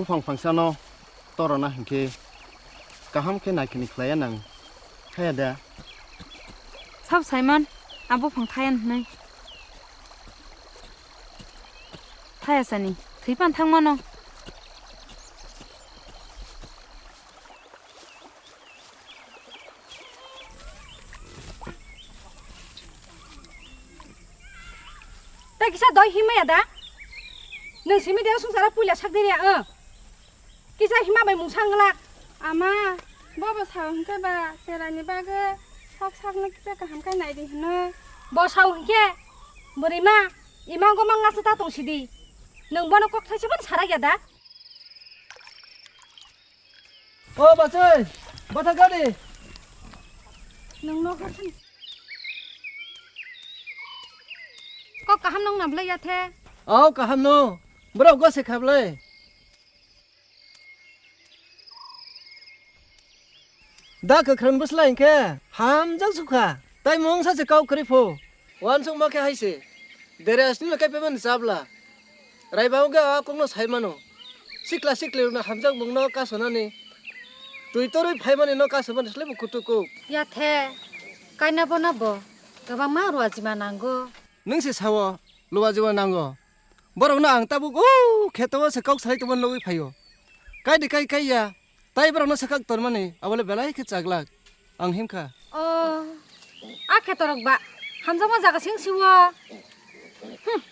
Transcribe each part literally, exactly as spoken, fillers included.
Buphang phangsano torona hinkhe kaham khe naikini khlaiya nang, haya da? Sab saiman, abo phang thaiyan hwnwi. Thaya sani, thwi pan thangmano. Tei kisa doi himaya da? Nwng simi de sungsara puila sak diri ang. Kisa hima bai mungsa nglak. Ama, bobo sao hwnkhe ba, cherani bagwi sak sakno kisa kaham khe naidi hwnwi. Bo sao hwnkhe, bwrwi ma, ima gomang ngasata tong sidi. Nwng bono kok thaisa phano sarakya da? O bachai, bwtha gari. Nwng no kok kaham nang na bwlai ya the? Au kaham no. Borok gose kha bwlai. Da kwkhwrang bwsla hinkhe hamjak sukha, tai mungsa se kau kwrwi phu. Uansukma khe hai se, dere asni no kaipai mani chabla. Raibao khe a kokno sai mano. Sikla sikli rokno hamjak mungno kasonani, twi torwi phaimani no kasonani slai bo kutuk kuk. Ya the, kaina bono bo kwbangma ruajima nango. Nwng se sao, luajima nango. Borokno ang tabuk o kheto o se kok salai tongma nugwi phaio. Kai de kai kai ya. Tai borokno swkak tormani, abole belai khe chaglak. Ang himkha. O, a khetorok ba, hamjakma jaga sing siwo. Hmm.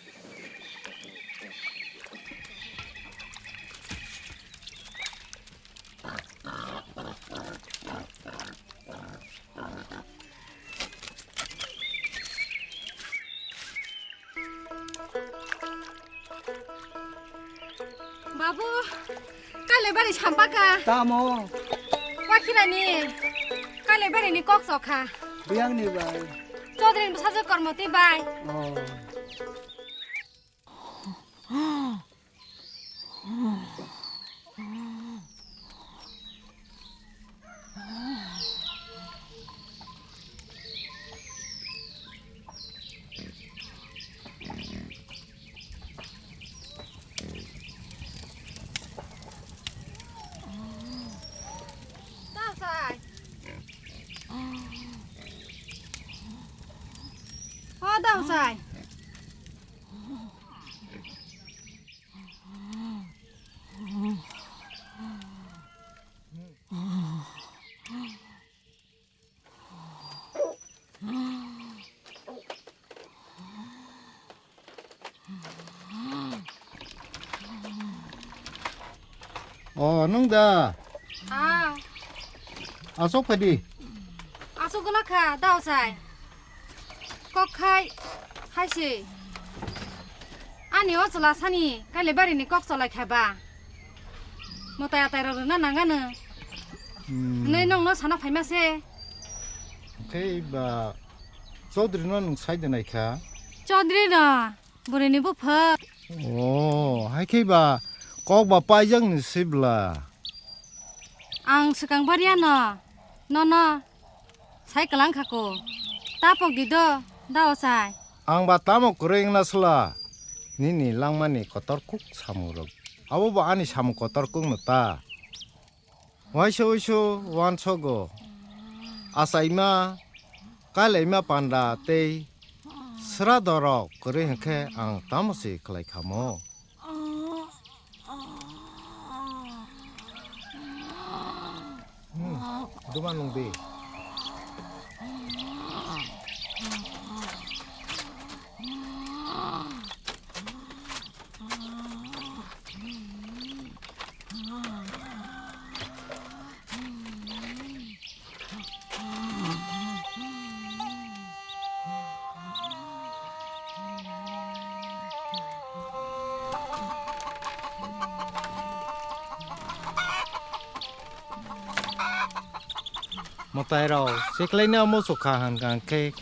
Babu, kailai bari sampaka. Tamo? Wakhirani kailai bari ni kok sokha. Biyang ni bai. Chaudhary ni bwsajwk Kormoti bai. Oh. Daosai. O daosai. O, nwng da? Ah. Aswk phai di. Aswk gwnang kha, daosai. Kok khai, hai se. Ani o chwla sani kailai bari ni kok cholai kha ba. Mwtai atai rok rwna nang ano. Hmm. Hwnwi nwng no sana phaima se. Khe ba Chaudhary no nwng sai de nai kha? Chaudhary no, bwrwi ni buphang. O, hai khe ba kok ba paijak ni se bwla. Ang swkang bariya no, nono. Sai kwlang kha ko. Ta pok di do, da osai. Ang ba tamo kwrwi wngna sla? Nini langmani kotor kuk samung rok. Abo bo ani samung kotor kuk no ta. Waisa uisu uansogo. Achaima, kailaima panda tei sra dorok kwrwi hwnkhe ang tamo se khlai khamo. Hmm, duma nung di. Mwtai rok, chekhlaino muchuk kha hwnkha khe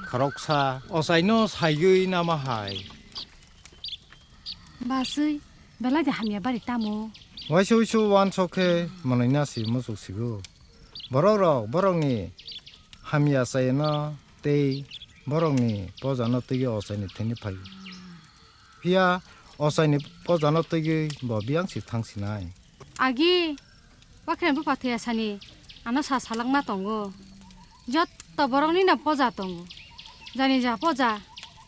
khoroksa ochaino saiwi nama hai. Basui, belai de hamya bari tamo. Waisa uisu uansok khe mwnwina si muchuk sigo. Borok rok borokni hamya chayano tei borokni pojano twiwi ochaini thani phaio. Phiya Ochaini pojano twiwi bo biyang si thang sinai. Agi, wakhre bupha thwiya sani ano sa salangma tongo. Jotto borokni no poja tongo. Jani ja poja,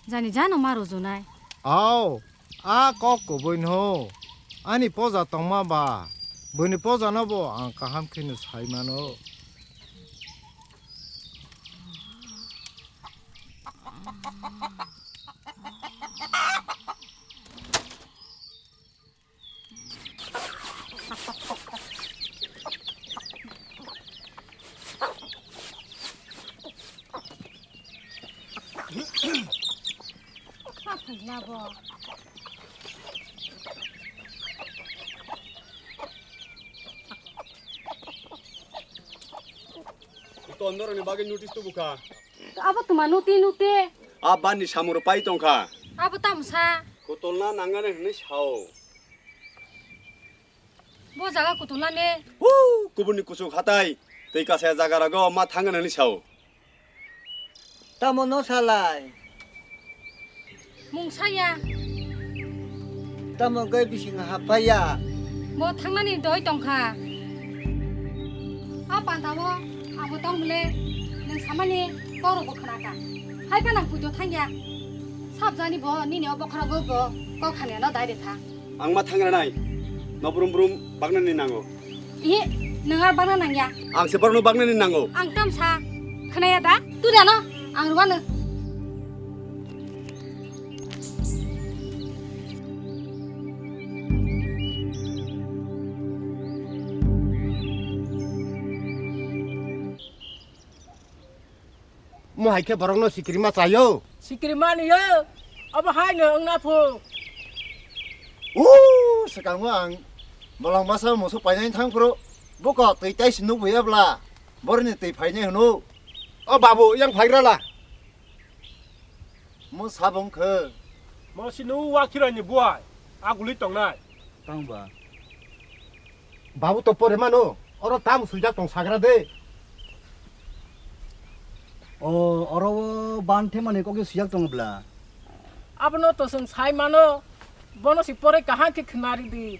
jani jano ma rujunai. Ao, a kok kubui no. Ani poja tongma ba, buini pojano bo ang kaham kheno sai mano. Tondoroni bagwi notice tubu kha. Abo tuma nuti nuti. A banni samung rok pai tong kha. Abo tamo sa? Kotolna nangani hwnwi sao. Bo jaga kotolna ne? Huu, kubuni kuchuk hatai. Twi kasaya jaga rogo ma thangani hwnwi sao. Tamo no salai? Mungsa ya. Tamo khe bising happhai ya? Bo thangnani doi tong kha. A panta o abo tong bole nwng samani kok rok bo khna kha. Hai phano ang puito thang ya. Sabjani bo nini o bokhorogo bo kok hamya no dai de tha. Ang ma thangranai. No brum brum bagnani nango. Ihi, nwng ar bagna nangya. Ang se borokno bagnani nango. Ang tamsa khnaya da? Twi rano, ang rwano. Mo hai khe borokno sikirima chaio. Sikirima niyo, abo hai no wngna phu. Uuu, swkango ang bolong masa musu painai thang phuru, buko twi tai si nukbo ya bla, boroni twi phainai hwno. O babu, yang phaigra la. Mo sabong khe. Mo si nu wa khirani buai, aguli tongnai. Tang ba. Babu to pore mano, oro tam swijak tong sagra de. O, oro o ban themani kokje swijak tongo bla. Abono to chwng sai mano, bono si pore kaham khe khna ri di.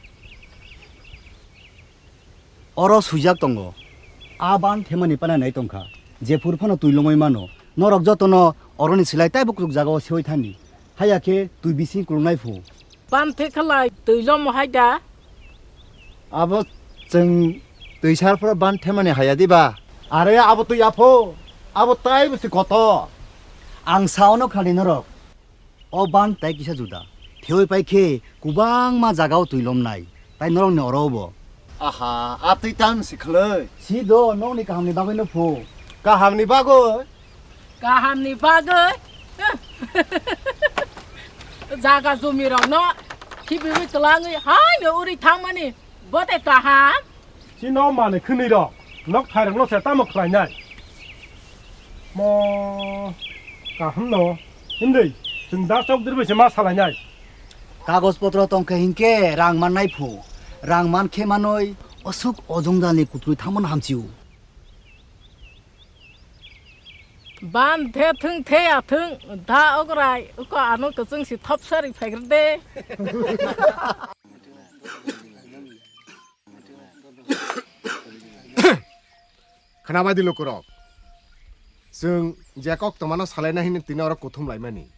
Oro swijak tongo, a ban themani pana nai tongkha, jephuru phano twi lomwi mano. Norok jotono oroni silai taibo kwrwk jagao sewi thani, haiya khe twi bising kwrwngnai phu. Ban the khalai twi lomo hai da? Abo chwng twi sar phuru ban themani haiya diba? Are abo twi yapho, abo taibo se kotor. Ang sao no khani norok. O ban tai kisa juda. Thewi pai khe kwbangma jagao twi lomnai. Tai norokni oro bo. Aha, a twi tam si khlai. Si do, nokni kahamni bagwi no phu. Kahamni bagwi? Kahamni bagwi? Jaga jumi rokno khibiwi twlangwi haino uri thangmani bote kaham? Chino mani khwnwi rok nok thairokno se tamo khlainai? Mo kaham no himdi chwng da chok dirbai se ma salainai. Kagoj potro tongkhe hinkhe rang mannai phu. Rang mankhe manwi osuk ojongjalni kutrwi thamon hamsio. Ban the thung the ya thung da ograi uko ano kwchwng si thop sari phaigrde. Khnabai di lukurok. Chwng je kok tongmano salaina hini tini oro kuthum laimani.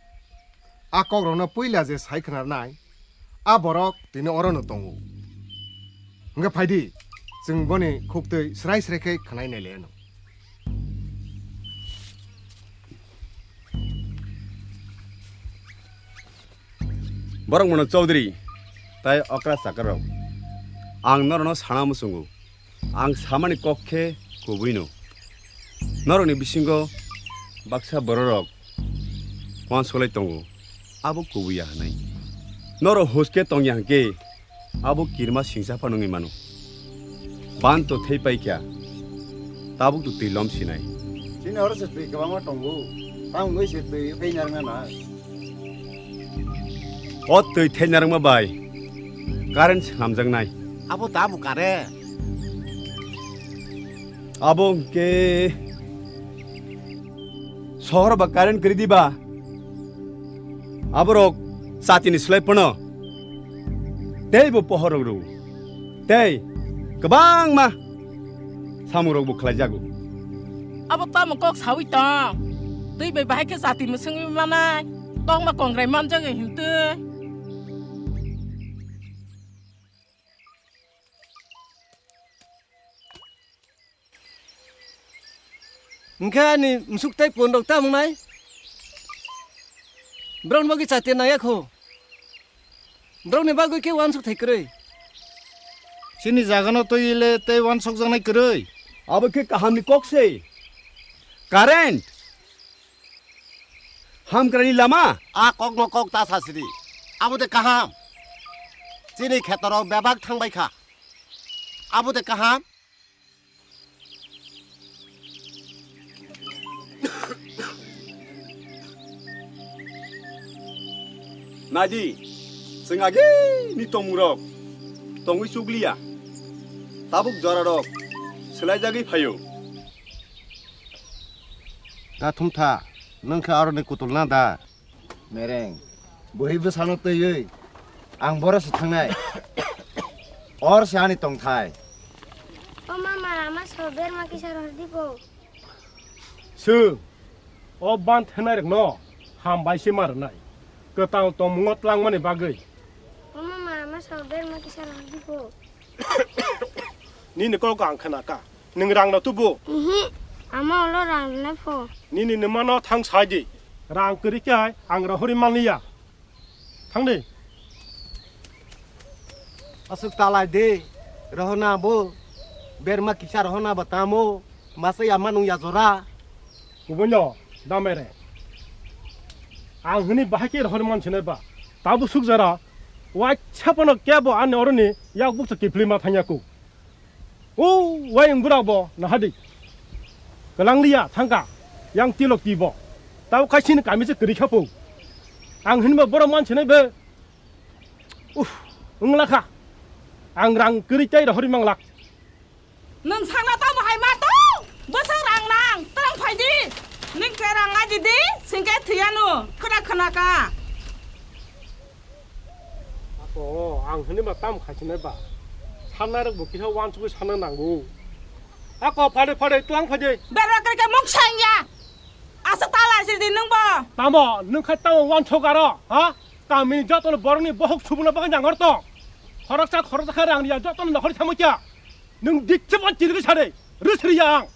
A kokrokno puila je sai khnarnai, a borok tini orono tongo. Hwnkhe phaidi, chwng boni khuktwi srai srai khe khnai nai le ano. Borok mano Chaudhary tai okra chakarrok. Ang norokno sana muchungo. Ang samani kok khe kubuino. Norokni bisingo baksa bororok uansuklai tongo, abo kubui ya hwnwi. Norok huske tongya hwnkhe abo kirima singsa phano wngwi mano. Ban to thei paikha, tabuk to twi lom sinai. Chini oro se twi kwbangma tongo, tamo wngwi se twi thei narwkna nai. O twi thai narwkma bai current swnamjaknai. Abo tamo current? Abo hwnkhe sohor ba current kwrwi diba? Aborok chatini slai phano Tei bo pohorok rw. Tei kwbangma samungrokbo khlaijago. Abo tamo kok sawi tong? Twi bai bahai khe jati mwswngwi manai. Tongma kongrai manjak hintwi. Hwnkhe ani msuk tei pon rok tamo wngnai? Borokni bagwi chati nangya kho. Borokni bagwi khe uansuk thai kwrwi. Chini jagano twi le tei uansukjaknai kwrwi. Abo khe kahamni kok se. Current. Hamkrani lama. A kokno kok ta sasidi. Abo de kaham. Chini khetorok bebak thangbai kha. Abo de kaham. Naidi, chwng agini tongmungrok tongwi chukliya. Tabuk jorarok swlaijagwi phaio. Da thumtha, nwng khe aroni kutulna da? Mereng, bwhwi bwsano twiwi ang boro se thangnai. Or se ani tongthai. O mama, ama sao berma kisa rwdi po. Swng, o ban thenai rokno hambai se ma rwnai. Kwtal tongmungo tlangmani bagwi. O mama, ama sao berma kisa rwdi po. Nini kok ang khna kha. Nwng rang no tubu? Ihi, ama ulo rang rwnai pho. Nini nwmano thang sai di. Rang kwrwi khe ang rohorwi manliya. Thang di. Aswk talai di. Rohorna bo. Berma kisa rohorna bo tamo. Masa yama nung ya jora. Kubuino, damere. Ang hwnwi bahai khe rohorwi mansinai ba. Tabuk suk jora. Waisa phano kebo ani oroni yak bukcha kiphilwi ma thangya ku. O wai wng bwrabo nahadi. Kwlangliya thangka yang tilok tibo. Tabo kaisini kami se kwrwi khapo. Ang hinba borok mansinai be. Uff, wngla kha. Ang rang kwrwi tei rohorwi manglak. Nwng sakno tamo hai ma tong? Bwswk rang nang, twlang phai di. Nwng khe rang nai di di, singkhe thwi ano. Khwna khwna ka. Ako, ang hwnwi ma tamo khaisinai ba? Sannairok bo kisa uansugwi sanna nango. Ako, phade phade twlang phai di. Berma kwrwi khe mung sang ya. Aswk ta lai sidi nwng bo. Tamo, nwng khai tamo uansuk aro, ha? Kamini jotono borokni bohok subuna bagwi nang hor tong. Khoroksa khoroksa khe rang ya jotono nokhorwi thangma kya. Nwng dikche bo chirigwi sade, rwsri ya ang.